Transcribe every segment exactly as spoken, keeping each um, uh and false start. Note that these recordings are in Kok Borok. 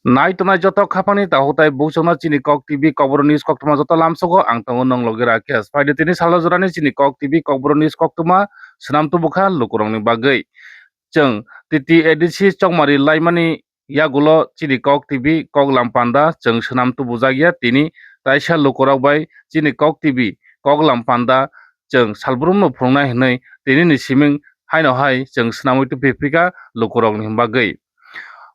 Nai tongnai joto khapangni tahutai buchungno chini Kok T V Kokborok News koktwma joto lamsogo ang tongo nong logi Rakesh. Phaidi tini salo jorani chini Kok T V Kokborok News koktwma swnam tubukha lukurokni bagwi. Chwng T T A D C chongmari laimani yagulo chini Kok T V Koklam Panda chwng swnam tubujakya tini taisa lukurok bai chini Kok T V Koklam Panda chwng salbrumno phunuknai hinwi tinini siming haino hai chwng swnamwi tubui phika lukurokni bagwi.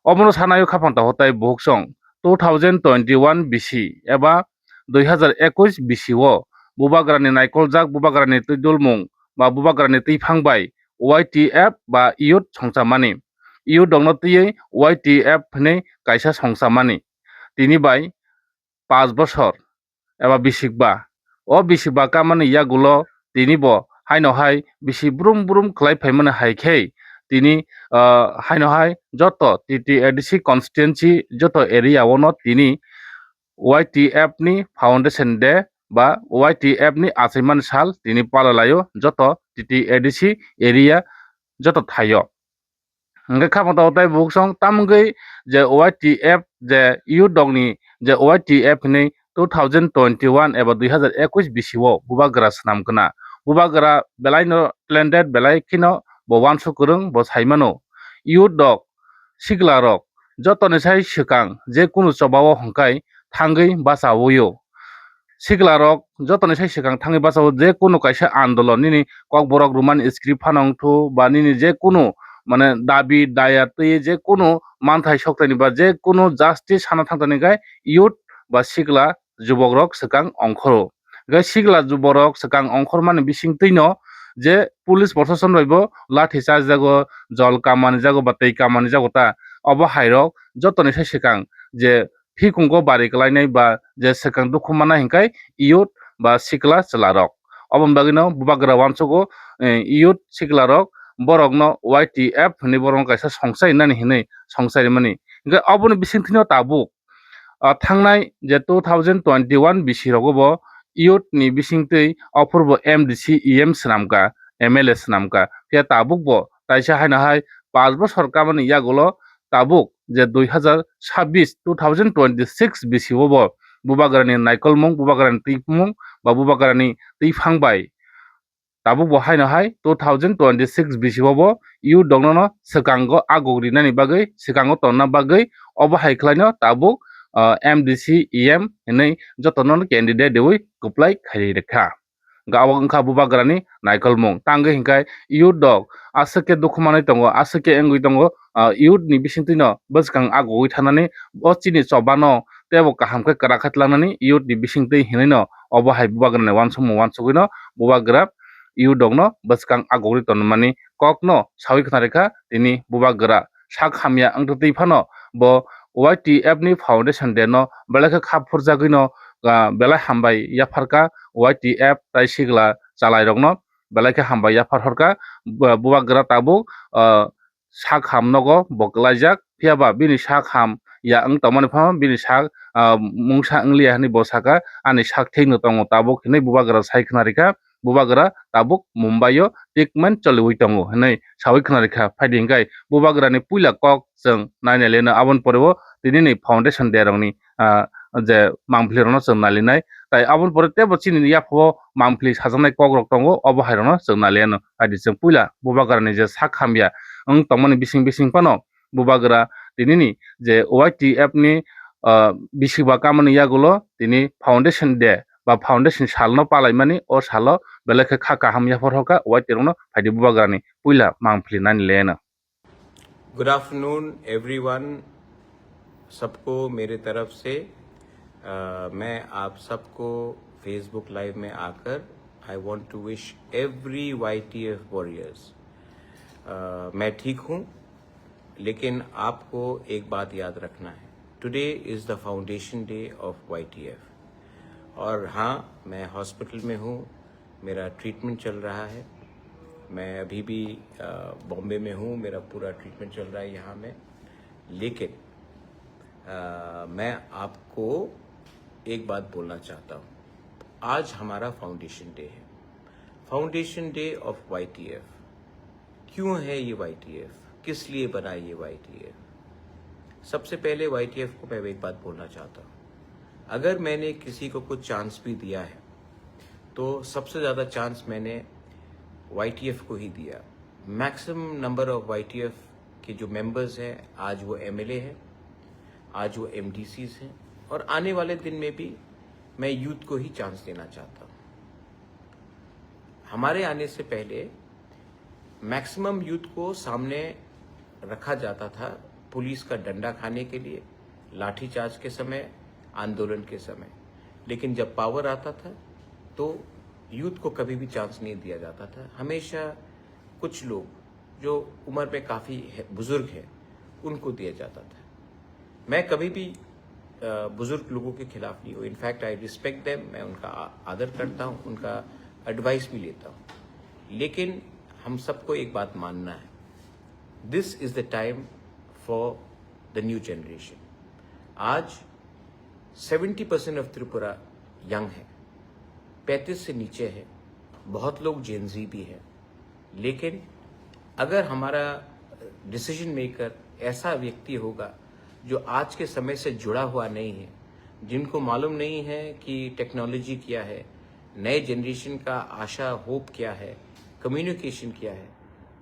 Obono sanaio khapang tahutai buhuksong two thousand twenty-one bisi eba dui hazar ekush bisi o bubagrani naikoljak bubagrani twi dulmung ba bubagrani twiphang bai Y T F ba youth songchamani. Youth rokno twiwi Y T F hinwi kaisa songchamani. Tini bai paanch bosor eba bisikba. O bisikba kamani yagulo tini bo haino hai bisi brum brum khlai phaimani hai khe tini, ah, haino hai joto T T A D C constituency joto area o no tini Y T F ni foundation day ba Y T F ni achaimani sal tini palalaio joto T T A D C area joto thaio. Hingke khapang tabuk tei buksong tamgwi je Y T F je youth rokni je Y T F hinwi two thousand twenty-one eba dui hazar ekush bisi o bubagra swnam kna. Bubagra belai no talented, belai kheno bo wansuk kwrwng, bo sai mano. Youth rok, sikla rok jotoni sai swkang je kunu choba o hwnkhai thangwi bachaui o. Sikla rok jotoni sai swkang thangwi bachaui je kunu kaisa andolon nini Kokborok Roman script phano wngthu ba nini je kunu mane dabi daya twi je kunu manthai sokthai ni ba je kunu justice sana thangthani khe youth ba sikla jubok rok swkang ongkhoro. Hingke sikla jubok rok swkang ongkhormani bising twi no je police proshashan bai bo lathi charge jago, jol kamani jago ba twi kamani jago ta. Obo hai rok jotoni sai swkang je phikungo bari kwlainai ba je swkang dukhu manai hingkai youth ba sikla chwla rok. Oboni bagwi no bubagra wansugo, eh, youth sikla rok borok no Y T F hinwi borok no kaisa songchai nani hinwi songchai rimani. Hingke oboni bising twi no tabuk, ah, thangnai je two thousand twenty-one bisi rogo bo youth ni bising twi ophurbo M D C E M swnamka, M L A swnamka. Phiya tabuk bo taisa haino hai paanch bosor kamani yagulo tabuk je dui hazar sabbish, two thousand twenty-six bisi o bo bubagrani naikolmung, bubagrani twipmung ba bubagrani twiphang bai tabuk bo haino hai two thousand twenty-six bisi o bo youth rokno no swkango aguk rinani bagwi, swkango tonna bagwi obo hai khlaino tabuk, ah, M D C E M hinwi jotono candidate riwi kwplai khai rikha. Hingke abo wngkha bubagrani naikolmung. Tangwi hingke youth rok aswk khe dukhu manwi tongo, aswk khe wngwi tongo, ah, youth ni bisingtwi no bwskang agugwi thanani o chini choba no teibo kaham khe kwrak khe tlangnani youth ni bisingtwi hinwi no obo hai bubagrani wansukmung wansugwi no bubagra youth rok no bwskang agugwi tonmani kok no sawi khna rikha tini bubagra sak hamya wngtwi phano bo Y T F ni foundation day no belai khe kha phurjagwi no, ah, belai hambai yapharkha Y T F tai sikla chalairokno belai khe hambai yaphar horkha. Bu-, bubagra tabuk, ah, sak ham nogo bo kwlaijak, phiya ba bini sak ham ya wng tongmani phano bini sak, ah, mungsa wngliya hinwi bo sakha, "Ani sak thikno tongo tabuk," hinwi bubagra sai khna rikha. Bubagra tabuk Mumbai o treatment choliwi tongo hinwi sawi khna rikha. Phaidi hingkai bubagrani puila kok chwng nainai leno, aboni pore o tinini foundation day rokni, ah, je mangpili rokno chwng nailinai. Tai aboni pore teibo chini yaphao mangpili sajaknai kok rok tongo, obo hai rokno chwng nailiyano. Phaidi chwng puila bubagrani je sak hamya wng tongmani bising bising phano bubagra tinini je Y T F ni, ah, bisiba kamani yagulo tini foundation day ba foundation salno palaimani, o salo belai khe kha kaham yaphar horkha Y T rokno. Phaidi bubagrani puila mangpili nani leno. Good afternoon everyone, सबको मेरे तरफ से। अ, मैं आप सबको Facebook live में आकर I want to wish every Y T F warriors। मैं ठीक हूँ, लेकिन आपको एक बात याद रखना है, today is the foundation day of Y T F। और हाँ, मैं हॉस्पिटल में हूँ, मेरा ट्रीटमेंट चल रहा है। मैं अभी भी, अ, बॉम्बे में हूँ, मेरा पूरा ट्रीटमेंट चल रहा है यहाँ में। लेकिन, अ, मैं आपको एक बात बोलना चाहता हूँ। आज हमारा फाउंडेशन डे है, foundation day of Y T F। क्यों है ये Y T F, किस लिए बना ये Y T F? सबसे पहले वाईटीएफ को मैं एक बात बोलना चाहता हूँ। अगर मैंने किसी को कुछ चांस भी दिया है, तो सबसे ज़्यादा चांस मैंने वाईटीएफ को ही दिया। मैक्सिमम नंबर ऑफ वाईटीएफ के जो मेंबर्स हैं, आज वो एमएलए हैं, आज वो एमडीसीज हैं, और आने वाले दिन में भी मैं यूथ को ही चांस देना चाहता हूँ। हमारे आने से पहले मैक्सिमम यूथ को सामने रखा जाता था पुलिस का डंडा खाने के लिए, लाठीचार्ज के समय, आंदोलन के समय। लेकिन जब पावर आता था, तो यूथ को कभी भी चांस नहीं दिया जाता था। हमेशा कुछ लोग जो उम्र में काफ़ी है, बुज़ुर्ग हैं, उनको दिया जाता था। मैं कभी भी, अ, बुज़ुर्ग लोगों के खिलाफ नहीं हूँ। In fact, I respect them, मैं उनका आ-, आदर करता हूँ, उनका एडवाइस भी लेता हूँ। लेकिन हम सबको एक बात मानना है, this is the time for the new generation। आज सेवेंटी परसेंट ऑफ त्रिपुरा यंग है, पैंतीस से नीचे है, बहुत लोग जेनजी भी है। लेकिन अगर हमारा डिसीजन मेकर ऐसा व्यक्ति होगा जो आज के समय से जुड़ा हुआ नहीं है, जिनको मालूम नहीं है कि टेक्नोलॉजी क्या है, नए जनरेशन का आशा, होप क्या है, कम्युनिकेशन क्या है,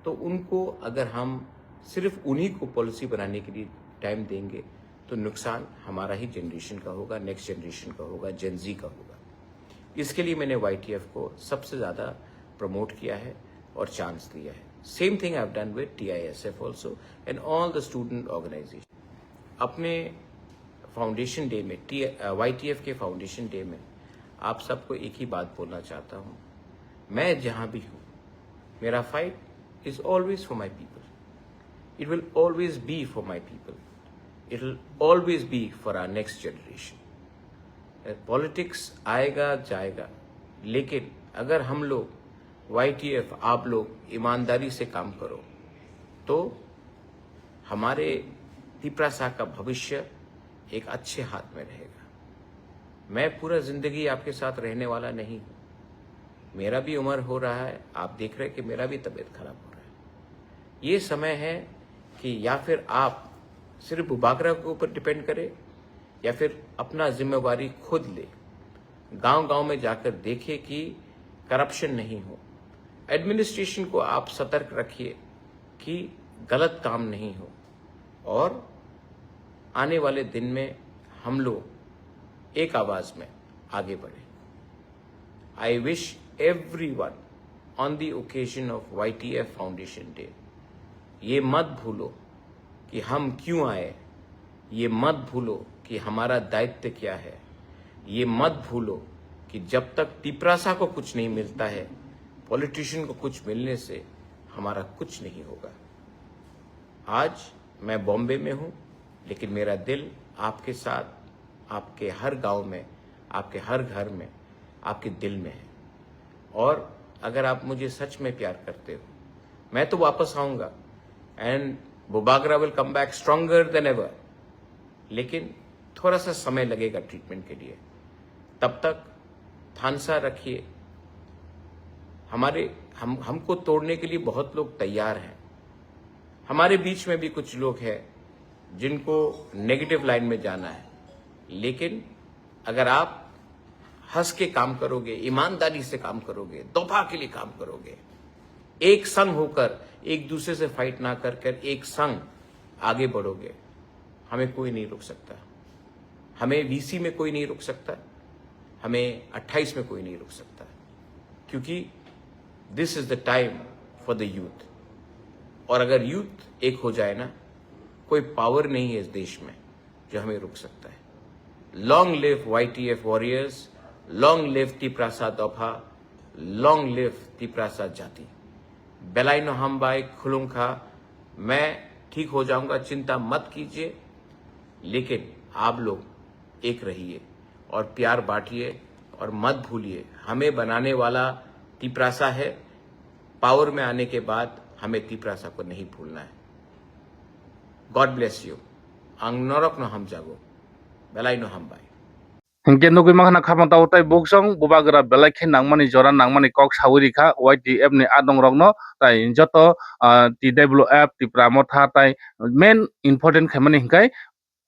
तो उनको अगर हम सिर्फ उन्हीं को पॉलिसी बनाने के लिए टाइम देंगे, तो नुकसान हमारा ही जनरेशन का होगा, नेक्स्ट जनरेशन का होगा, जेनजी का होगा। इसके लिए मैंने वाईटीएफ को सबसे ज़्यादा प्रमोट किया है और चांस दिया है। Same thing I have done with T I S F also and all the student organization। अपने फाउंडेशन डे में, टी वाईटीएफ के फाउंडेशन डे में आप सबको एक ही बात बोलना चाहता हूँ, मैं जहाँ भी हूँ, मेरा fight is always for my people। It will always be for my people। It will always be for our next generation। Politics आएगा जाएगा, लेकिन अगर हम लोग, वाईटीएफ, आप लोग ईमानदारी से काम करो, तो हमारे तिपरासा का भविष्य एक अच्छे हाथ में रहेगा। मैं पूरा ज़िंदगी आपके साथ रहने वाला नहीं हूँ। मेरा भी उम्र हो रहा है, आप देख रहे हैं कि मेरा भी तबीयत खराब हो रहा है। ये समय है कि या फिर आप सिर्फ बुबागरा के ऊपर डिपेंड करें, या फिर अपना जिम्मेवारी खुद ले, गांव-गांव में जाकर देखें कि करप्शन नहीं हो। एडमिनिस्ट्रेशन को आप सतर्क रखिए कि गलत काम नहीं हो, और आने वाले दिन में हम लोग एक आवाज़ में आगे बढ़ें। I wish everyone on the occasion of Y T F Foundation Day, ये मत भूलो कि हम क्यों आए, ये मत भूलो कि हमारा दायित्व क्या है, ये मत भूलो कि जब तक तिपरासा को कुछ नहीं मिलता है, पॉलिटिशियन को कुछ मिलने से हमारा कुछ नहीं होगा। आज मैं बॉम्बे में हूँ, लेकिन मेरा दिल आपके साथ, आपके हर गांव में, आपके हर घर में, आपके दिल में है। और अगर आप मुझे सच में प्यार करते हो, मैं तो वापस आऊँगा, and Bubagra will come back stronger than ever। लेकिन थोड़ा सा समय लगेगा ट्रीटमेंट के लिए। तब तक थानसा रखिए। हमारे, हम, हमको तोड़ने के लिए बहुत लोग तैयार हैं। हमारे बीच में भी कुछ लोग हैं जिनको नेगेटिव लाइन में जाना है, लेकिन अगर आप हंस के काम करोगे, ईमानदारी से काम करोगे, दोफा के लिए काम करोगे, एक संग होकर, एक दूसरे से फाइट ना कर कर एक संग आगे बढ़ोगे, हमें कोई नहीं रोक सकता। हमें वीसी में कोई नहीं रोक सकता, हमें अट्ठाईस में कोई नहीं रोक सकता, क्योंकि this is the time for the youth। और अगर यूथ एक हो जाए ना, कोई पावर नहीं है इस देश में जो हमें रोक सकता है। Long live Y T F warriors, long live Tiprasa दोफा, long live Tiprasa जाति। Belai no hambai, khulumkha। मैं ठीक हो जाऊंगा, चिंता मत कीजिए, लेकिन आप लोग एक रहिए और प्यार बांटिए और मत भूलिए, हमें बनाने वाला तिपरासा है। पावर में आने के बाद हमें तिपरासा को नहीं भूलना है। God bless you। Ang norok no hamjago, belai no hambai। Hinkhe nugwi mankha na kha phano tabuk tei buksong bubagra belai khe nangmani jora nangmani kok sawi rikha Y T F ni adong rokno, tai joto, ah, T W F Tipra Motha tai main important khaimani hinkhai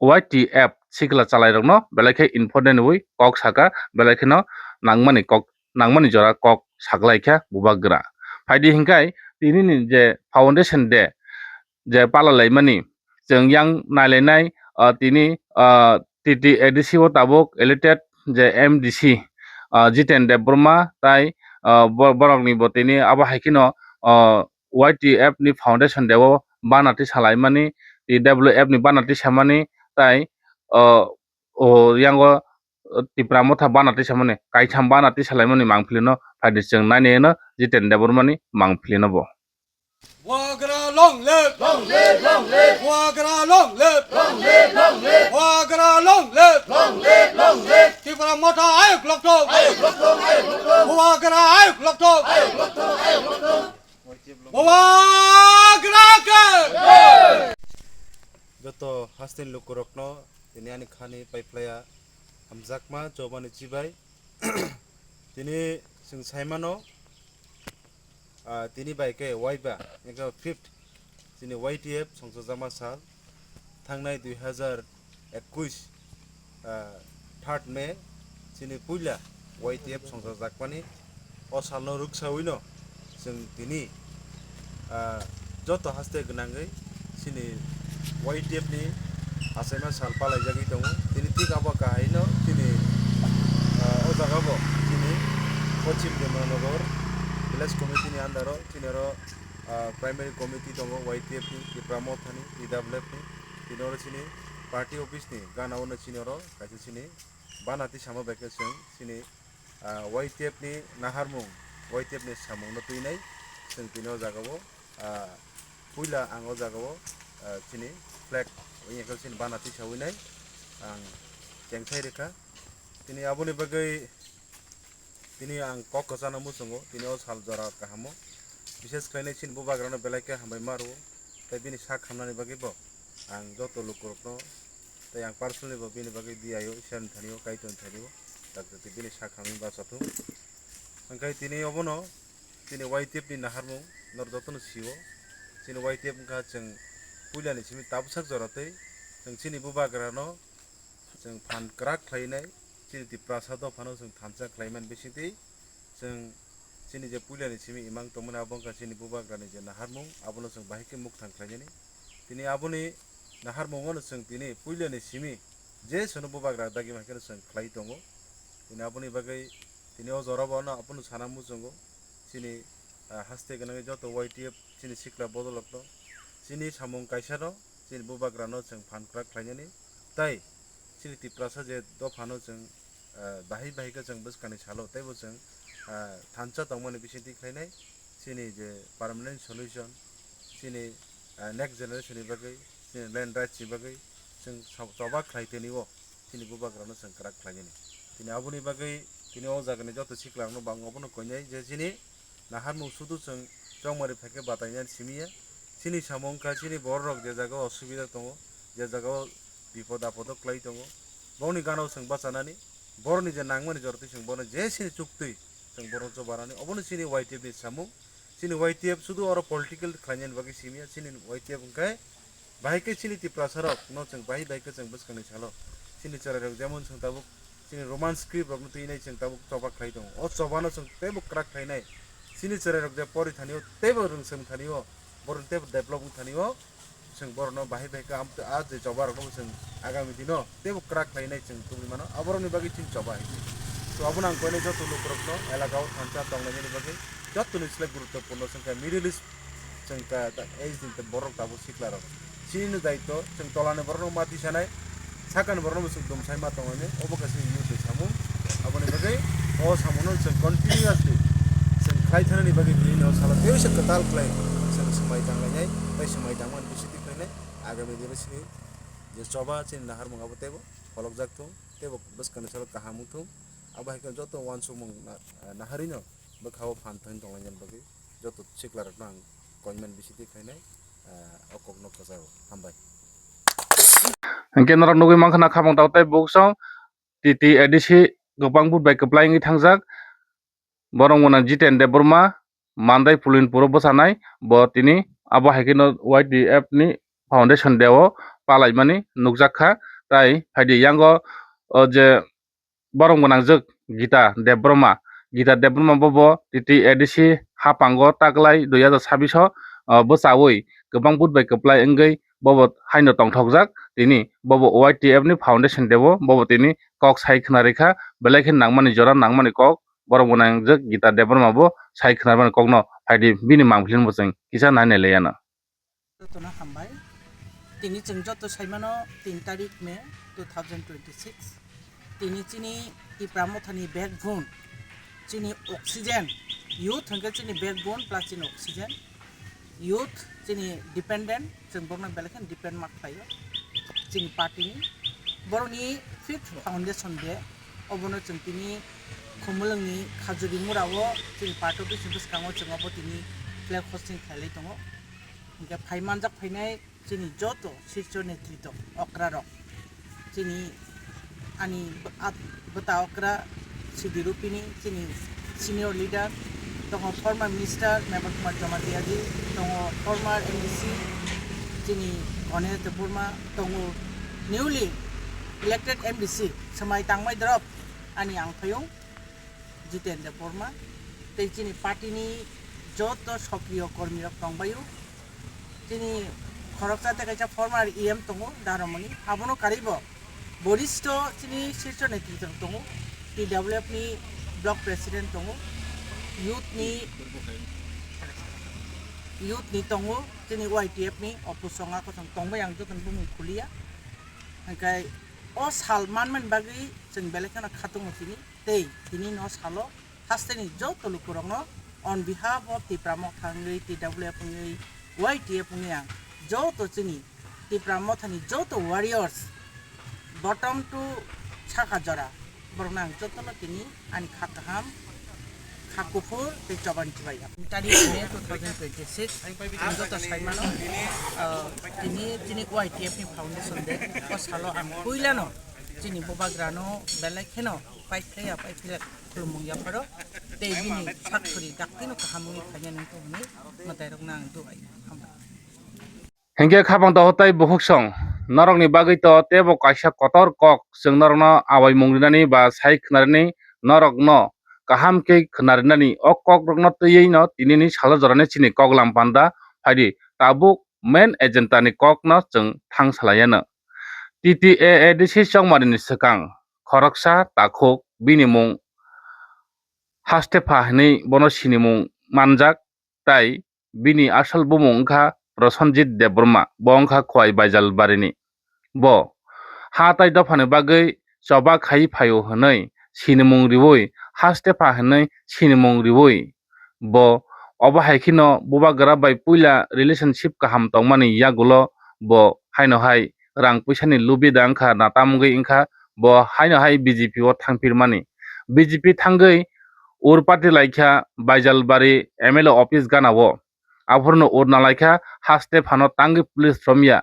Y T F sikla chalairokno belai khe important wi kok saka, belai kheno nangmani kok, nangmani jora kok saklaikha bubagra. Phaidi hinkhai tinini je foundation day je palalaimani chwng yang nailainai, ah, tini, ah, T T A D C o tabuk elected je M D C, ah, Jiten Debbarma tai, ah, bo-, borokni bo tini abo hai kheno, ah, Y T F ni foundation day o bana tisalaimani, T W F ni bana tisamani tai, ah, o yango Tipra Motha bana tisamani, kaitham bana tisalaimani mangpili no phaidi chwng nainai no Jiten Debbarma ni mangpili no bo. Bubagra long live! Long live, long live! Bubagra long live! Long live, long live! Bubagra long live! Long live, long live! Tipra Motha ayuk lokthok! Ayuk lokthok, ayuk lokthok! Bubagra ayuk lokthok! Ayuk lokthok, ayuk lokthok! Bubagra ke! Joto hasteni lukurokno tini ani khani paiphlaiya hamjakma chobani chibai. Tini chwng saimano, ah, tini bai khe waiba, engkhe fifth, chini Y T F songchajama sal, thangnai dui hazar ekush, ah, third May, chini puila Y T F songchajakmani, o salno rwksawino chwng tini, ah, joto haste gwnangwi chini Y T F ni achaima sal palaijagwi tongo. Tini thik abo kahaino chini, ah, o jagabo chini Pochim Demanagor Village Committee ni under o chini oro, ah, Primary Committee tongo Y T F ni, Tipra Mothani, T W F ni. Tini oro chini party office ni gana o no chini oro kaisa chini bana tisamo bai khe chwng chini, ah, Y T F ni naharmung, Y T F ni samung no twinai chwng tini o jaga o, ah, puila ang o jaga o, ah, chini flag wngya khe chini bana tisawi nai ang chengthai rwkha. Tini aboni bagwi tini ang kok kwchangno muchungo, tini o sal jora kahamo. Bishes khlainai chini bubagrano belai khe hambai ma rwo, tei bini sak hamnani bagwi bo ang joto lukurokno, tei ang personally bo bini bagwi D I O Iswrani thani o, Kaitorni thani o, Doctor T bini sak hamwi bacha thung. Hwnkhe tini obono chini Y T F ni naharmung norok jotono sio. Chini Y T F wngkha chwng puilani simi tabuksak jora tei chwng chini bubagrano chwng phan kwrak khlainai, chini Tiprasa dophano chwng thansa khlaimani bisingtwi chwng chini je puilani simi imang tongmani abo wngkha chini bubagrani je naharmung, abono chwng bahai khe mukthang khlainani. Tini aboni naharmungono chwng tini puilani simi je sono bubagra dagima haikhe chwng khlai tongo. Tini aboni bagwi tini o jorabo ano abono sana muchungo chini, ah, haste gwnangwi joto Y T F chini sikla bodolokno chini samung kaisano chini bubagrano chwng phan kwrak khlainani, tei chini Tiprasa je dophano chwng, ah, bahai bahai khe chwng bwskangni salo teibo chwng, ah, thansa tongmani bisingtwi khlainai chini je permanent solution, chini, ah, next generation ni bagwi, chini land rights ni bagwi chwng sa-, choba khlai tini o chini bubagrano chwng kwrak khlainani. Tini aboni bagwi tini o jagani joto siklarokno bo ang obono koinai je chini naharmung sudu chwng chongmari phaikhe batainani simi ya. Chini samung wngkha chini bororok je jaga o osubida tongo, je jaga o bipod apod o kwlai tongo, bongni gana o chwng bachanani, borokni je nangmani jorotwi chwng bono je chini chuktwi chwng bono chobanani, obono chini Y T F ni samung. Chini Y T F sudu oro political khlainani bagwi simi ya, chini Y T F wngkhe bahai khe chini Tiprasa rok no chwng bahai bahai khe chwng bwskangni salo chini chwrai rok jemon chwng tabuk chini Roman script rok no twinai chwng tabuk choba khlai tongo. O choba no chwng teibo kwrak khlainai. Chini chwrai rok je pori thani o teibo rwngsong thani o, borok teibo develop wng thani o, chwng borok no bahai bahai khe am-, a je choba rok no chwng agami dino teibo kwrak khlainai chwng tubui mano. Aborok ni bagwi chini choba hai. To abono ang koinai joto lukurok no elaka o thansa tonglainani bagwi joto ni slai guruttopurno chwng khe Middle East chwng ta, ta, age ni borok tabuk sikla rok. Chini no daityo chwng tola ni borok no ma tisanai, saka ni borok no chwng dumsai ma tonglainai, obo khe chini youth ni samung. Aboni bagwi o samung no chwng continuously chwng khlai thanani bagwi bini no salo teisa kwtal khlai chwng swmai tanglainai, tei swmai tangmani bisingtwi khlainai. Agami dino chini je choba chini naharmung abo teibo pholokjak thung, teibo bwskangni salo kaham wng thung. Abo hai khe joto uansukmung na-, naharino bwkha o phan thani tonglainani bagwi joto siklarokno ang koimani bisingtwi khlainai, ah, o kokno kwcharo. Hambai. Hwnkhe norok nugwi mankha na khamung tao tei buksong T T A D C kwbang vote bai kwplai wngwi thangjak. Borok mwnang Jiten Debbarma, Mandai Pulinpuro bwchanai, bo tini abo hai kheno Y T F ni foundation day o palaimani nukjak kha. Tai phaidi yango o je borok gwnangjak Gita Debbarma, Gita Debbarma bobo T T A D C hapango taklai dui hazar sabbish o bwchaui kwbang but bai kwplai wngwi bobo haino tongthokjak. Tini bobo Y T F ni foundation day o bobo tini kok sai khna rikha, belai khe nangmani jora nangmani kok borok gwnangjak Gita Debbarma bo sai khna rwmani kokno phaidi bini mangpili bo chwng kisa nai nai lai ano. Jotono hambai. Tini chwng joto saimano tin tarik May two thousand twenty-six. Tini chini Tipra Mothani backbone, chini oxygen, youth hwnkhe chini backbone plus chini oxygen. Youth chini dependent, chwng borokno belai kheno depend ma khlaio chini party ni. Borokni fifth foundation day, obono chwng tini Khumulwngni Khajuri Mura o chini party office ni bwskango chwng obo tini flag hosting khailai tongo. Hwnkhe phai manjak phainai chini joto shirso netrito okrarok, chini ani bw-, at-, bwta okra Sidi Rupini, chini senior leader, tongo former minister Mebar Kumar Jamatia ji, tongo former M D C chini Ganesh Debbarma, tongo newly elected M D C swmai tangmai drop ani angphayung Jiten Debbarma, tei chini party ni joto sokriyo kormi rok tongbaio. Chini khoroksa tei kaisa former E M tongo Daramoni, abono karwi bo boristo chini shirso netrito tongo, T W F ni block president tongo, youth ni, youth ni tongo, chini Y T F ni opusonga kosom tongbai ang jotono bumung khuliya. Hingkai o sal manmani bagwi chwng belai kheno khatungo tini. Tei tini no salo hasteni joto lukurokno on behalf of Tipra Motha wngwi, T W F wngwi, Y T F wngwi ang joto chini Tipra Mothani joto warriors bottom to saka jora borokno ang jotono tini ani kha kaham, kha kuphur tei choban chibai. Tarik May two thousand twenty-six, ang joto saimano, ah, tini chini Y T F ni foundation day, o salo ang puilano chini bubagrano belai kheno paiphlaiya, paiphlai khulumung yapharo, tei bini sak suri daktino kaham wngwi khaina nangkhe hwnwi mwtairokno ang duai. Hambai. Hinkhe khapang dohor tai bukhuksong, norokni bagwi to teibo kaisa kotor kok chwng norokno awaimung rinani ba sai khnarini, norokno kaham khe khnarinani o kokrokno twiwi no tinini salo jorani chini koklam panda phaidi tabuk main agenda ni kokno chwng thang salaiano. T T A A D C chongmarini swkang khoroksa takhuk bini mung Hastepha hinwi bono sinimung manjak, tai bini asol bumung wngkha Prosenjit Debbarma, bo wngkha Khowai Baijalbarini. Bo ha tai dophani bagwi choba khai phaio hwnwi sinimung riui, Hastepha hwnwi sinimung riui, bo obo hai kheno bubagra bai puila relationship kaham tongmani yagulo bo haino hai rang puisani lubi da wngkha, na tamungwi wngkha, bo haino hai B J P o thangphirmani. B J P thangwi ur party laikha Baijalbari M L A office gana o. Aphurno urna laikha, Hastephano tangwi police romya,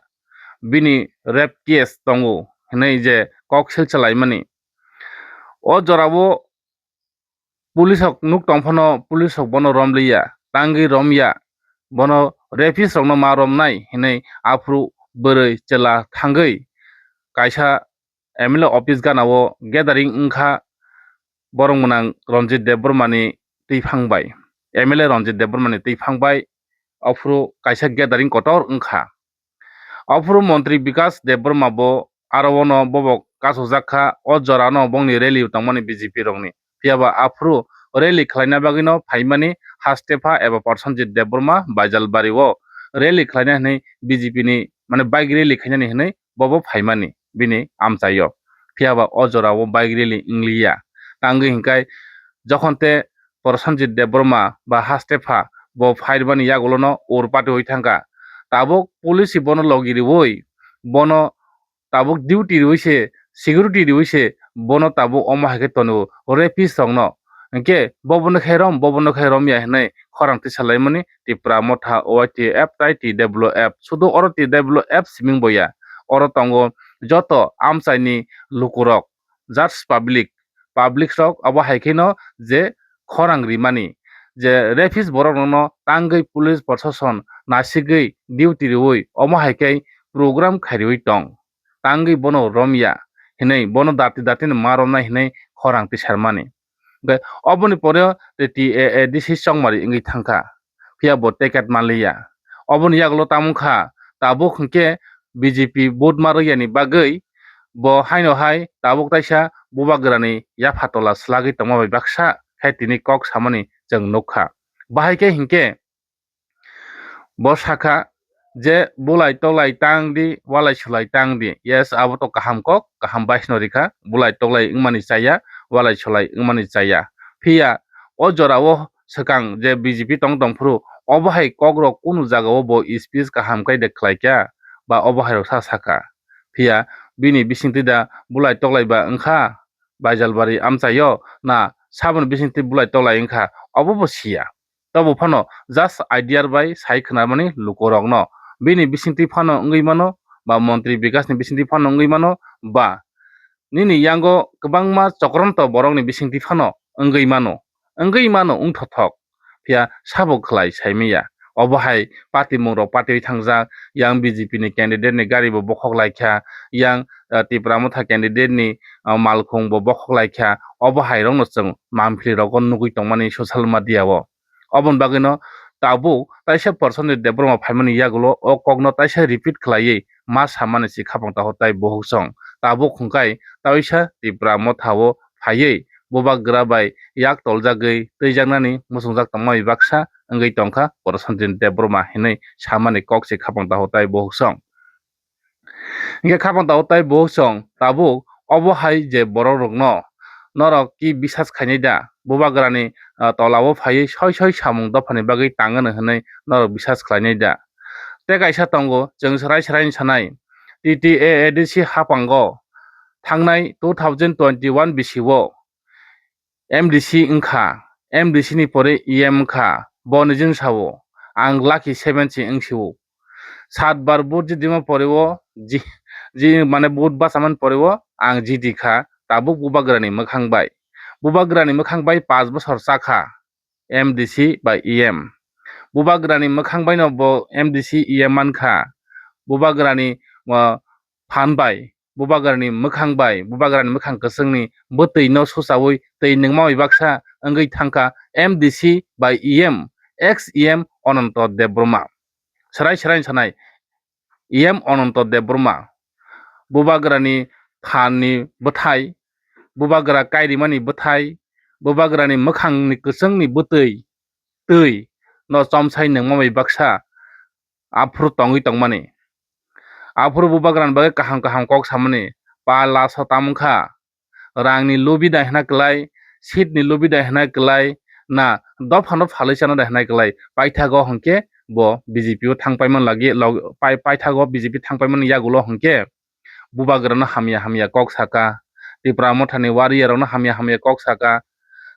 bini rape case tongo hwnwi je kok silsa laimani. O jorao police rok nuk tong phano police rok bono romliya, tangwi romya, bono rapist rokno ma romnai hinwi aphuru bwrwi chwla thangwi kaisa M L A office gana o gathering wngkha, borok mwnang Ranjit Debbarmani twiphang bai, M L A Ranjit Debbarmani twiphang bai aphuru kaisa gathering kotor wngkha. Aphuru montri Bikas Debbarma bo aro ono bobo kasujak kha, o jorano bongni rally tongmani B J P rokni. Phiyaba aphuru rally khlaina bagwino phaimani Hastepha eba Prosenjit Debbarma Baijalbari o rally khlaina hinwi B J P ni, mane, bike rally khainani hinwi bobo phaimani bini amchaio. Phiyaba o jorao bike rally wngliya. Tangwi hinkhai jokhon te Prosenjit Debbarma ba Hastepha bo phairmani yagulono ur party oi thangkha. Tabuk police bono logi riui, bono tabuk duty riui se, security riui se, bono tabuk omo hai khe tonio, rapist rokno. Hinkhe bobono khe rom, bobono khe romya hinwi khorang tisa laimani Tipra Motha, Y T F tai T W F. Sudu oro T W F siming boya. Oro tongo joto amchaini lukurok, just public, public rok abo hai kheno je khorang rimani, je rapist borok rokno tangwi police proshashan nasigwi duty riui, omo hai khe program khairwi tong, tangwi bono romya hinwi, bono dati dati no ma romnai hinwi khorang tisarmani. Hwnkhe oboni pore T A A D C chongmari wngwi thangkha, phiya bo ticket manliya. Oboni yagulo tamo wngkha, tabuk hwnkhe B J P vote ma rwyani bagwi bo haino hai tabuk taisa bubagrani yapha tola swlagwi tongma bai baksa khe tini kok samani chwng nukha. Bahai khe hinkhe bo sakha je, "Bulai toklai tang di, walai sulai tang di." Yes, abo to kaham kok, kaham baisno rikha, bulai toklai wngmani chaya, walai sulai wngmani chaya. Phiya o jorao swkang je B J P tong tongphuru, obo hai kokrok kunu jagao bo speech kaham khe de khlaikha, ba obo hai rok sa sakha. Phiya bini bisingtwi da bulai toklai ba wngkha, Baijalbari amchaio na saboni bisingtwi bulai toklai wngkha, obo bo siya. Tobo phano just idea bai sai khwnamani lukorokno. Bini bisingtwi phano wngwi mano, ba montri bikasni bisingtwi phano wngwi mano, ba nini yango kwbangma chokronto borokni bisingtwi phano wngwi mano, wngwi mano wngthothok. Phiya sabo khlai saimanya. Obo hai party mungrok patiwi thangjak, yang B J P ni candidate ni gari bo bokhok laikha, yang, ah, Tipra Motha candidate ni, ah, malkhung bo bokhok laikha. Obo hai rokno chwng mamphli rogo nugwi tongmani social media o. Oboni bagwino tabuk taisa Prasenjit Debbarma phaimani yagulo o kokno taisa repeat khlaiwi ma samani si khapang taho tai bohuk song. Tabuk hwnkhe taisa Tipra Motha o phaiwi bubagra bai yak toljagwi twijaknani muchungjak tongma bai baksa wngwi tongkha Prasenjit Debbarma hinwi samani kok se khapang taho tai bohuk song. Hinkhe khapang taho tai bohuk song tabuk obo hai je borok rokno norok ki bisas khainai da? Bubagrani, ah, tola o phaiwi soi soi samung dophani bagwi tangano hinwi norok bisas khlainai da? Tei kaisa tongo, chwng swrai swrai wngwi sanai, T T A A D C hapango thangnai two thousand twenty-one bisi o M D C wngkha, M D C ni pore E M wngkha, bo nijing sao, ang lucky seven se wngsio. Sat bar vote jidima pore o ji-, ji-, mane vote bachamani pore o ang jiti kha, tabuk bubagrani mwkhang bai. Bubagrani mwkhang bai panch bosor chakha M D C bai E M. Bubagrani mwkhang baino bo M D C E M mankha. Bubagrani, o, phan bai, bubagrani mwkhang bai, bubagrani mwkhang kwchwngni bwtwi no suchaui twi nungma bai baksa wngwi thangkha M D C bai E M, ex E M Ananto Debbarma. Swrai swrai sanai, E M Ananto Debbarma, bubagrani phanni bwthai, bubagra kairimani bwthai, bubagrani mwkhangni kwchwngni bwtwi twi no chomsai nungma bai baksa aphuru tongwi tongmani. Aphuru bubagrani bagwi kaham kaham kok samani, pa laso tamo wngkha, rangni lubi da hwnna kwlai, seatni lubi da hwnna kwlai, na dophano phalwi chana da hwnna kwlai. Paithago hwnkhe bo B J P o thang paimani lagi, log-, pai-, paithago B J P thang paimani yagulo hwnkhe bubagrano hamya hamya kok saka, Tipra Mothani warrior rokno hamya hamya kok saka.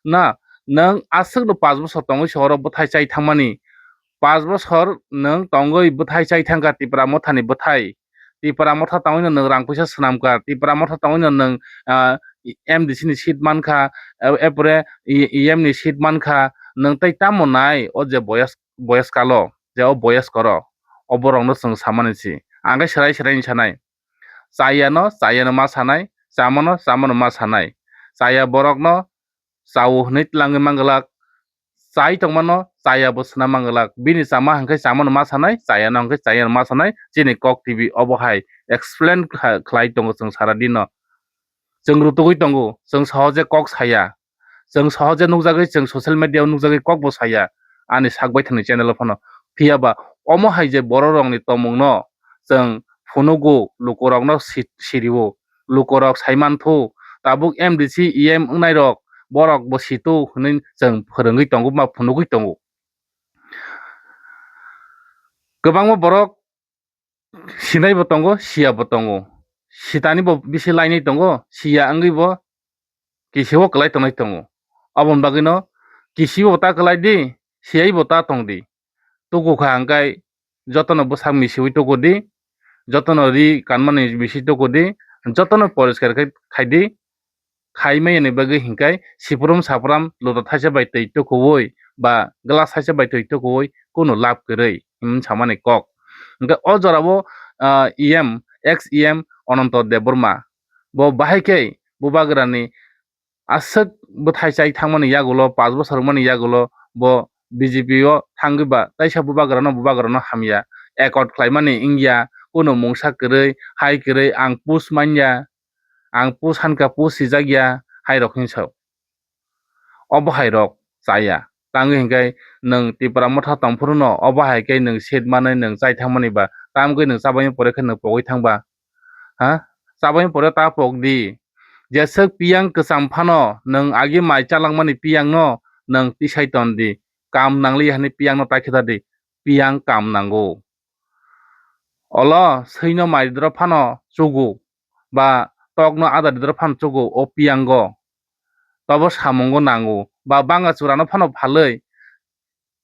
Na, nwng aswkno panch bosor tongwi se oro bwthai chai thangmani, panch bosor nwng tongwi bwthai chai thangkha Tipra Mothani bwthai. Tipra Motha tongwino nwng rang puisa swnamkha, Tipra Motha tongwino nwng, ah, M D C ni seat mankha, e-, epore E-, E M ni seat mankha, nwng tei tamo nai o je boyas-, boyas kalo, je o boyas koro, o borokno chwng samani si. Ang khe swrai swrai wngwi sanai. Chayano, chayano ma sanai, chamano, chamano ma sanai. Chaya borokno chao hwnwi tlangwi manglak, chai tongmano chaya bo swnam manglak. Bini chama hwnkhe chamano ma sanai, chayano hwnkhe chayano ma sanai. Chini Kok T V obo hai explain kha-, khlai tongo chwng sara dino. Chwng rutugwi tongo, chwng sohoje kok saya. Chwng sohoje nukjagwi, chwng social media o nukjagwi kok bo saya, ani sak baithangni channel o phano. Phiya ba omo hai je borok rokni tongmung no chwng phunugo, lukurokno si-, sirio, lukurok sai manthu, tabuk M D C E M wngnai rok borok bo situ hwnwi chwng phwrwngwi tongo, ma phunugwi tongo. Kwbangma borok sinai bo tongo, siya bo tongo, sitani bo bisi lainai tongo, siya wngwi bo kisi o kwlai tongnai tongo. Aboni bagwino kisi bo ta kwlai di, siyai bo ta tong di. Tuku kha hwnkhe jotono bwsak misiui tuku di, jotono ri kanmani misi tuku di, jotono poriskar khe khai di. Khai maya ni bagwi hwnkhe siprum sapram luda thaisa bai twi tukuui ba glass thaisa bai twi tukuui kunu lab kwrwi hwnwi samani kok. Hwnkhe o jorao ah, E M, ex E M Ananto Debbarma. Bo bahai khe Bubagrani aswk bwthai chai thangmani yagulo, pash bosor wngmani yagulo bo B J P o thangwi ba taisa Bubagrano, Bubagrano hamya. Accord khlaimani wngya, kuno mungsa kwrwi, hai kwrwi, ang post manya, ang post hankha, post sijak ya, hai rok hinwi sa. Obo hai rok chaya. Tangwi hinkhe nwng Tipra Motha tongphuru no obo hai khe nwng seat manwi nwng chai thangmani ba, tamgwi nwng chabani pore khe nwng pogwi thangba? Ha? Chabani pore ta pok di. Jeswk piyang kwcham phano nwng agi mai chalangmani piyang no nwng tisai ton di. Kam nangliya hwnwi piyang no ta khita di. Piyang kam nango. Olo swino mai dro phano chugo ba tokno ada dro phano chugo o piyango. Tobo samungo nango ba banga churano phano phalwi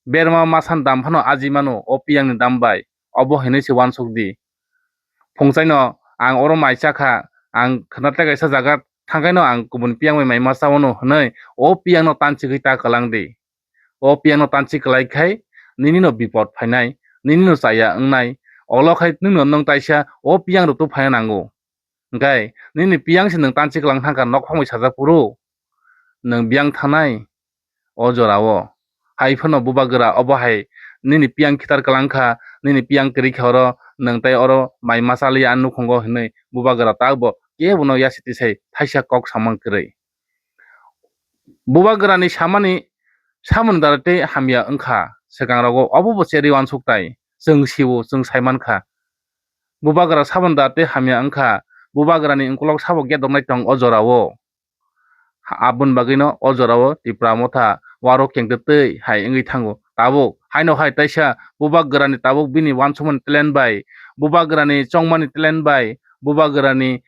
berma masan dam phano aji mano o piyangni dam bai. Obo hinwi se uansuk di. Phungchaino ang oro mai chakha, ang khwnatle kaisa jaga thangkaino ang kubun piyang bai mai ma chawano hwnwi o piyangno tanchigwi ta kwlang di. O piyangno tanchi kwlai khai nini no bipot phainai, nini no chaya wngnai. Olo khai nwng no nwng taisa o piyang rwtwi phaina nango. Hwnkhe nini piyang se nwng tanchi kwlang thangkha nok phangwi sajak phuru nwng biyang thanai o jorao. Hai phano Bubagra obo hai nini piyang khitar kwlang kha, nini piyang kwrwi kha oro, nwng tei oro mai ma chaliya a nukhungo hinwi Bubagra ta bo kebono yasitisai thaisa kok samang kwrwi. Bubagrani samani samani dara tei hamya wngkha swkang rogo, obo bo cherwi uansuk tai chwng siwo, chwng sai mankha. Bubagra samani dara tei hamya wngkha, Bubagrani ukulok sabo gedoknai tong o jorao. Aboni bagwino o jorao Tipra Motha warok kengtwtwi hai wngwi thango. Tabuk haino hai taisa Bubagrani tabuk bini uansukmani talent bai, Bubagrani chongmani talent bai, Bubagrani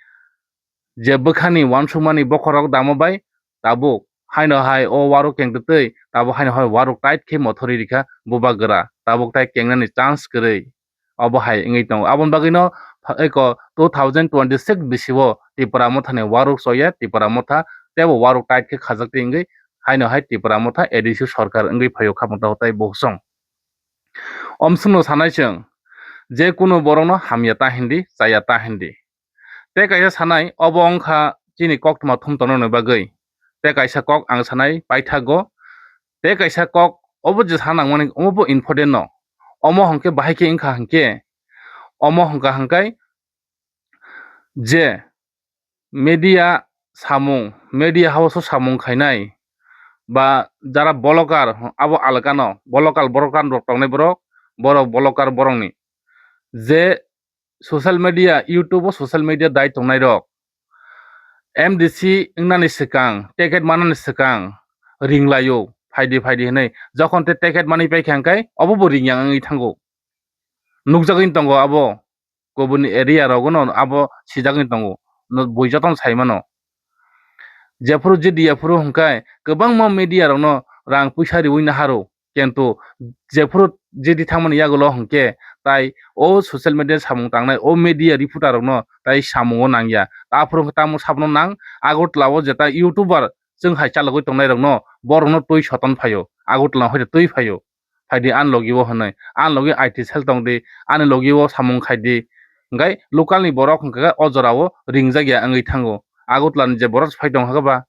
je bwkhani uansukmani bokhorok damo bai tabuk haino hai o warok kengtwtwi tabuk haino hai warok tight khe mothorwi rikha Bubagra, tabuk tai kengnani chance kwrwi. Obo hai wngwi tongo. Aboni bagwino pha-, eko two thousand twenty-six bisio Tipra Mothani warok choya, Tipra Motha teibo warok tight khe khajaktwi wngwi haino hai Tipra Motha A D C sorkar wngwi phaio kha mota tai bosong. Omsongno sanai chwng, je kunu borokno hamya ta hindi, chaya ta hindi. Tei kaisa sanai, obo wngkha chini koktwma thum tongnani bagwi. Tei kaisa kok ang sanai paithago. Tei kaisa kok obo je sana nangmani, omo bo important no. Omo hwnkhe bahai khe wngkha hwnkhe, omo hwnkha hwnkhe je media samung, media house o samung khainai ba jara bolokar abo alakano, bolokar, bolokar rok tongnai borok, borok bolokar borokni je social media, YouTube o social media dai tongnai rok, M D C wngnani swkang, ticket manani swkang ringlaio, phaidi phaidi hinwi. Jokhon tei ticket manwi paikha hwnkhe obo bo ringyang wngwi thango. Nukjagwi tongo abo, kubuni area rogono abo sijagwi tongo. No, bui jotono sai mano. Jephuru jidi yaphuru hwnkhe kwbangma media rokno rang puisa riwi naharo. Kintu jephuru jidi thangmani yagulo hwnkhe tai o social media samung tangnai, o media reporter rokno tai samungo nangya. Aphuru hwnkhe tamo sabono nang, Agartala o jeta YouTuber chwng hai chalogwi tongnai rokno, borokno twi soton phaio, Agartala hoi twi phaio. Phaidi ani logi o hwnwi, ani logi I T cell tongdi, ani logi o samung khaidi. Hwnkhe local ni borok hwnkhe o jorao ringjak ya wngwi thango. Agartala ni je borok phai tong hwnkhe ba,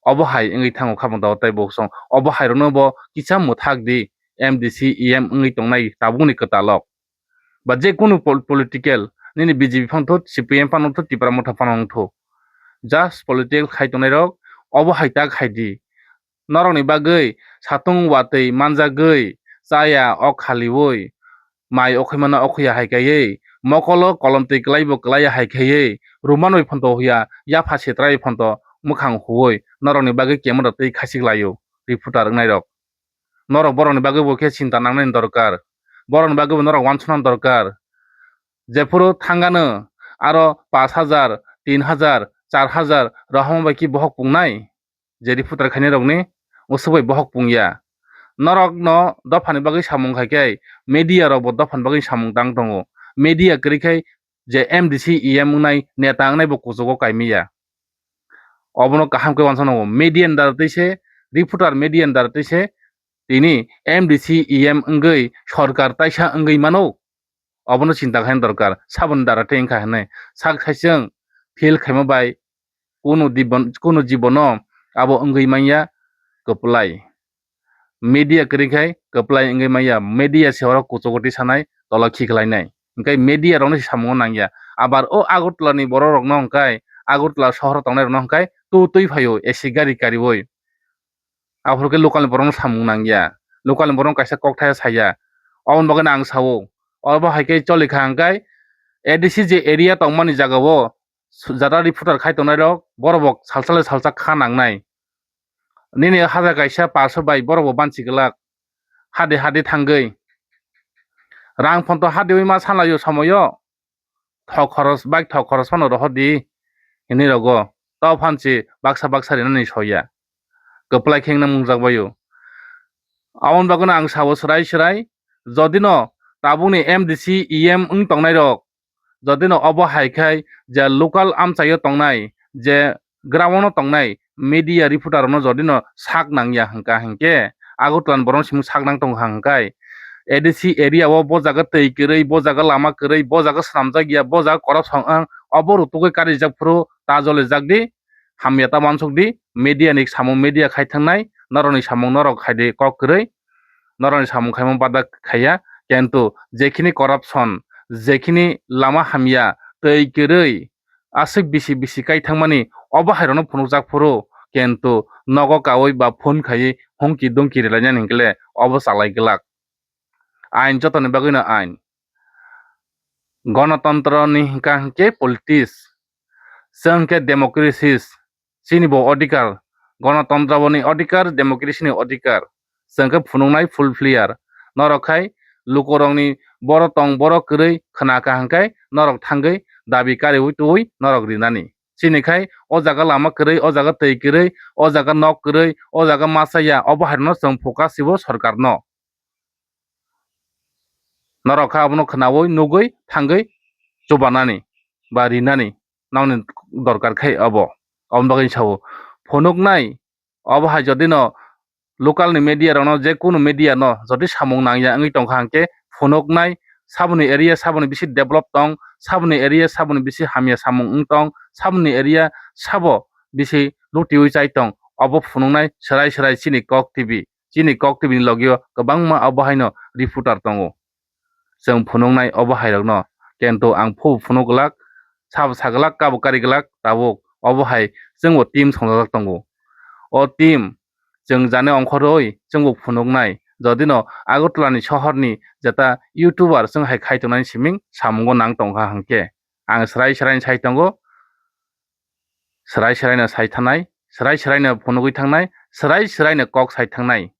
obo hai wngwi thango kha mota tei bo song. Obo hai rokno bo kisa mwthak di, M D C, E M wngwi tongnai tabukni kwtalok. Ba je kunu pol-, political, nini B J P phano tho, C P M phano tho, Tipra Motha phano wng tho. Just political khai tongnai rok, obo hai ta khai di. Norokni bagwi satung watwi manjagwi chaya ok khaliwi, mai okhoi mano okhoya hai kaiwi, mokolo kolom twi kwlaibo kwlaiya hai kaiwi, ruman bai phonto huya, yapha sitra bai phonto mwkhang huwi, norokni bagwi camera twi khachik laio, reporter wngnai rok. Norok borokni bagwi bo khe chinta nangnani dorkar, borokni bagwi bo norok uansuknani dorkar. Jephuru thangano aro pash hajar, tin hajar, char hajar rohorma bai khe bohok pungnai, je reporter khainai rokni usuk bai bohok pungya. Norokno dophani bagwi samung khai khe media rok bo dophani bagwi samung tang tongo. Media kwrwi khai je M D C, E M wngnai, neta wngnai bo kuchugo kaimiya. Obono kaham khe uansuknai, media ni dara twi se, reporter media ni dara twi se tini M D C, E M wngwi sorkar taisa wngwi mano. Obono chinta khaina dorkar, saboni dara tei wngkha hinwi sak saichwng feel khaima bai kunu dibon-, kunu jibono abo wngwi manya kwplai. Media kwrwi khai kwplai wngwi manya, media se oro kuchugo tisanai tola khiklainai. Hwnkhe media rokno se samungo nangya. Abar o Agartala ni borok rokno hwnkhe Agartala sohoro tongnai rokno hwnkhe tu twi phaio A C gari kariwi. Aphuru khe local ni borokno samung nangya. Local ni borok kaisa kokthai saya. Oboni bagwi no ang sao. Obo hai khe choli kha hwnkhe A D C je area tongmani jagao jata reporter khai tongnai rok borok bo salsa le salsa kha nangnai. Nini hajar kaisa parso bai borok bo banchi glak. Hade hade thangwi. Rang phonto hade wi ma sanlaio somoyo. Thok khoros, bike thok khoros phano rohor di hinwi rogo. Tao phansi baksa baksa rinani soya. Kwplai khe wngna mungjak baio. Aboni bagwino ang sao swrai swrai, jodino tabukni M D C, E M wng tongnai rok, jodino obo hai khai je local amchaio tongnai, je ground-o tongnai media reporter rokno jodino sak nangya hwnkha hinkhe, Agartala ni borok simi sak nang tongkha hwnkhe, A D C area o bo jaga twi kwrwi, bo jaga lama kwrwi, bo jaga swnamjak ya, bo jaga corruption wng, obo rutugwi karijak phuru ta jolijak di, hamya ta uansuk di, media ni samung media khai thangnai, norokni samung norok khai di kok kwrwi, norokni samung khaima bada khaiya, kintu jekhini corruption, jekhini lama hamya, twi kwrwi, aswk bisi bisi kai thangmani obo hai rokno phunukjak phuru, kintu nogo kaui ba phone khaiwi hungki dungki rilainani hinkhe le obo chalai glak. Ain jotoni bagwino ain. Gonotontro ni hwnkha hinkhe politics, chwng hinkhe democracies, chini bo odhikar, gonotontro boni odhikar, democracy ni odhikar, chwng khe phunuknai full player. Norok khai lukurokni boro tong, boro kwrwi khna kha hwnkhe norok thangwi dabi kariui twiwi norok rinani. Chini khai o jaga lama kwrwi, o jaga twi kwrwi, o jaga nok kwrwi, o jaga masa ya, obo hai rokno chwng focus sibo sorkarno. Norok kha abono khnaui nugui thangwi chubanani ba rinani nokni dorkar khai obo. Oboni bagwi sao phunuknai obo hai jodino local ni media rokno, je kunu media no jodi samung nangya wngwi tongkha hwnkhe phunuknai, saboni area saboni bisi develop tong, saboni area saboni bisi hamya samung wng tong, saboni area sabo bisi lutiui chai tong, obo phunuknai swrai swrai chini Kok T V. Chini Kok T V ni logio kwbangma obo haino reporter tongo. Chwng phunuknai obo hai rokno, kintu ang phu phunuk glak, sabo sa glak, kabo kari glak, tabuk obo hai chwngbo team songjak tongo. O team chwng jani ongkhorwi chwngbo phunuknai, jodino Agartala ni sohor ni jeta YouTuber chwng hai khai tongnani siming samungo nang tongkha hwnkhe, ang swrai swrai sai tongo, swrai swrai no sai thanai, swrai swrai no phunugwi thangnai, swrai swrai no kok sai thangnai.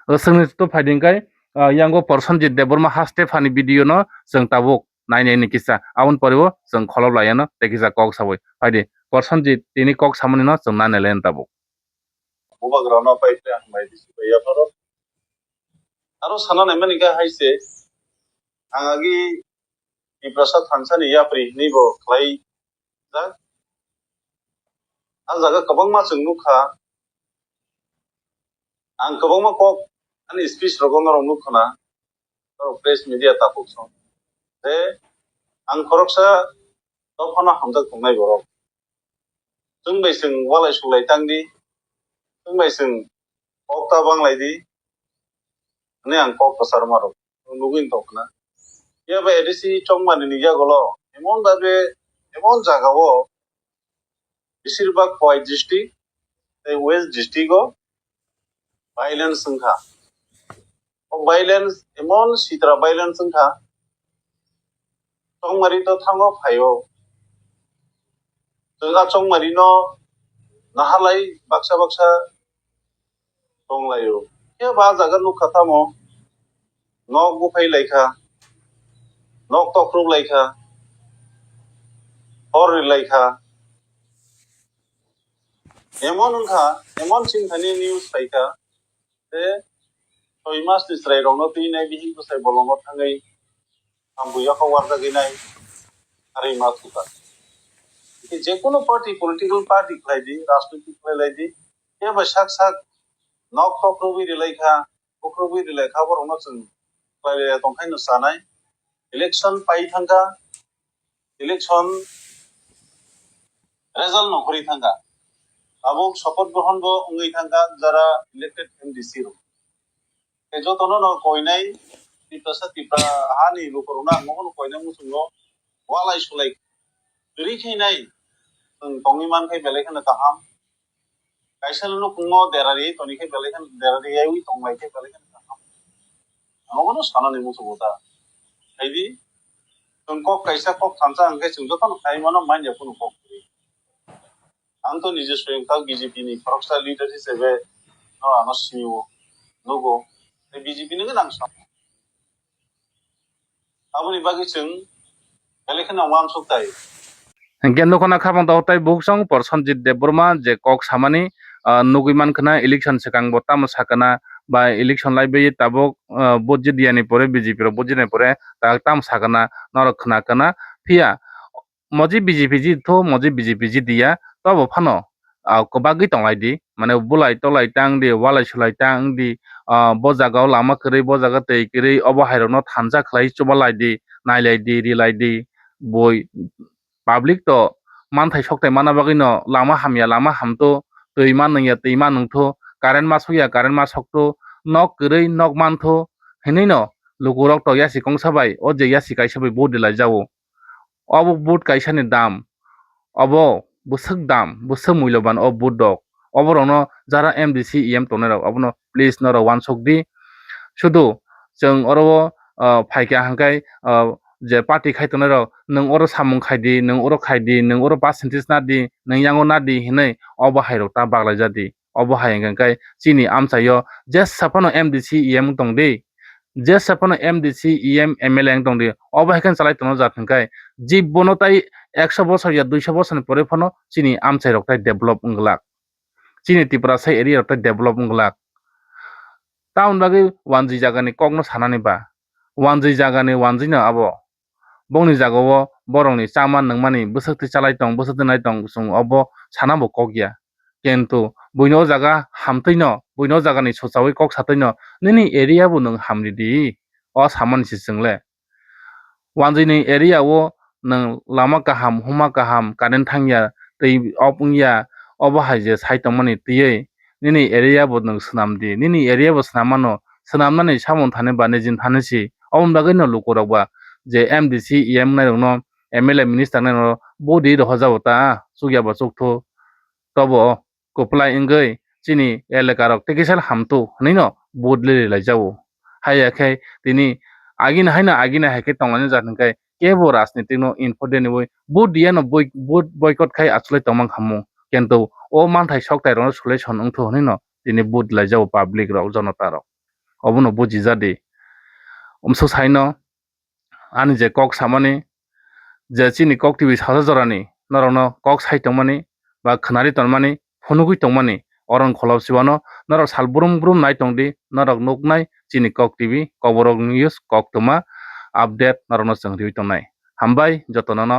O chwngni to phaidi hwnkhe, ah, yango Prosenjit Debbarma haste phani video no chwng tabuk nai nai ni kisa. Aboni pore o chwng kholop laiya no tei kisa kok sawi. Phaidi Prosenjit tini kok samani no chwng nai nai lai tabuk. Bubagra no pai pai ang bai bisi pai yapharo. Aro sana nai mani khe hai se ang agi Tiprasa thansa ni yapri hinwi bo khlai jak. A jaga kwbangma chwng nukha. Ang kwbangma kok ani speech rogo norok nukha na. Norok press media takhuk song. Tei ang khoroksa dophano hamjak tongnai borok. Chwng bai chwng walai suklai tang di. Chwng bai chwng kok ta banglai di. Hwnwi ang kok kwchar ma rok nugwi tongkha na. Phiya ba A D C chongmani ni yagulo emon babe, emon jagao beshirbag Khowai district tei West district o violence wngkha. O violence emon sitra violence wngkha, chongmari to thango phaio. Chwng a chongmari no naharlai baksa baksa tonglaio. Khe ba jaga nukha tamo, nok buphai laikha, nok tokruk laikha, hor ri laikha. Emon wngkha, emon chini thani news phaikha, je soi mas ni chwrai rokno twi nai bihik bwsai bolongo thangwi hambu yakhok warjagwi nai harwi ma thukha. Hwnkhe je kono party, political party khlai di, rajniti khlai lai di, khe bai sak sak nok tok rwui rwlai kha, bukrubwi rwlai kha, borokno chwng khlai lai tongkhaino chanai. Election pai thangkha, election result no khorwi thangkha. Tabuk sopoth grohon bo wngwi thangkha jara elected M D C rok. Tei jotono no koinai Tiprasa Tipra hani lukurokno ang bono koinai muchungo walai sulai kwrwi khainai chwng tongwi mankhe belai kheno kaham. Kaisa no nukungno dera riwi toni khe belai kheno dera riwi tonglai khe belai kheno kaham. Ang bono sanani muchungo ta. Haidi chwng kok kaisa kok thansa hwnkhe chwng jotono khai mano manya phunu kok kwrwi. Ang to nije swiyang tak B J P ni khoroksa leader hisabe no ano siniwo, nugo. Tei B J P ni gwnang samo. Aboni bagwi chwng belai kheno wansuk tai. Hingke nokho na khabang tao tai buksong Prosenjit Debbarma je kok samani, ah, nugui mankha na election swkang bo tamo sakana ba election laibe tabuk, ah, vote jidiyani pore B J P rok vote jidiyani pore ta tamo sakana norok khna kana. Phiya moji B J P jitho, moji B J P jidiya, tobo phano, ah, kwbagwi tonglai di, mane bulai tolai tang di, walai sulai tang di, ah, bo jaga o lama kwrwi, bo jaga tei kwrwi, obo hai rokno thansa khlai chubalai di, nailai di, rilai di, bui public to manthai sokthai mana bagwi no lama hamya, lama hamtho, twi ma nungya, twi ma nungtho, current ma sokya, current ma soktho, nok kwrwi, nok mantho, hinwi no lukurok to yasi kongsa bai, o je yasi kaisa bai vote rilai jago. Obo vote kaisa ni dam. Obo bwswk dam, bwswk muiloban o vote rok. Obo rokno jara M D C E M tongnai rok, obono please norok wansuk di. Sudu chwng oro o, ah, phaikha hwnkhe, ah, je party khai tongnai rok, nwng oro samung khai di, nwng oro khai di, nwng oro percentage na di, nwng yango na di hinwi obo hai rok ta baglai ja di. Obo hai hwnkhe chini amchaio jesa phano M D C E M wng tong di, jesa phano M D C E M M L A wng tong di, obo hai khe chalai tongna jat hwnkhe jibono tai ekso bosor ya duiso bosor ni pore phano chini amchai rok tai develop wng glak, chini Tiprasa area rok tai develop wng glak. Tamoni bagwi wanjwi jagani kokno sanani ba, wanjwi jagani wanjwino abo. Bongni jagao borokni chama nungmani bwswk twi chalai tong, bwswk twi nai tong, chwng obo sana bo kok ya. Kintu buino o jaga hamtwino, buino o jagani sochaui kok satwino nini area bo nwng hamri di, o samani se chwng le. Wanjwini area o nwng lama kaham, huma kaham, current thangya, twi off wngya, obo hai je sai tongmani twiwi nini area bo nwng swnam di, nini area bo swnam mano, swnamnani samung thani ba nijin thani si. Oboni bagwi no lukurok ba je M D C, E M nairokno, M L A, minister nairokno body rohorjabo ta, chukya ba chukthu. Tobo kwplai wngwi chini elaka rok tei kisa hamtwk hwnwi no vote le rilai jago. Haiya khe tini agini haino agini hai khe tonglaina jat hwnkhe kebo rajnitik no important ni wi vote diya no boi-, vote boycott khai achulai tongma khamu. Kintu o manthai sokthai rokno solution wngthu hwnwi no tini vote rilai jago public rok, jonota rok. Obono buji ja di. Umswk sai no ani je kok samani, je chini kok T V sasa jorani norokno kok sai tongmani ba khwnari tongmani, phunugwi tongmani, oro wng kholop sibano norok sal brum brum nai tong di, norok nuknai chini kok T V, Kokborok News, koktwma update norokno chwng riwi tongnai. Hambai jotono no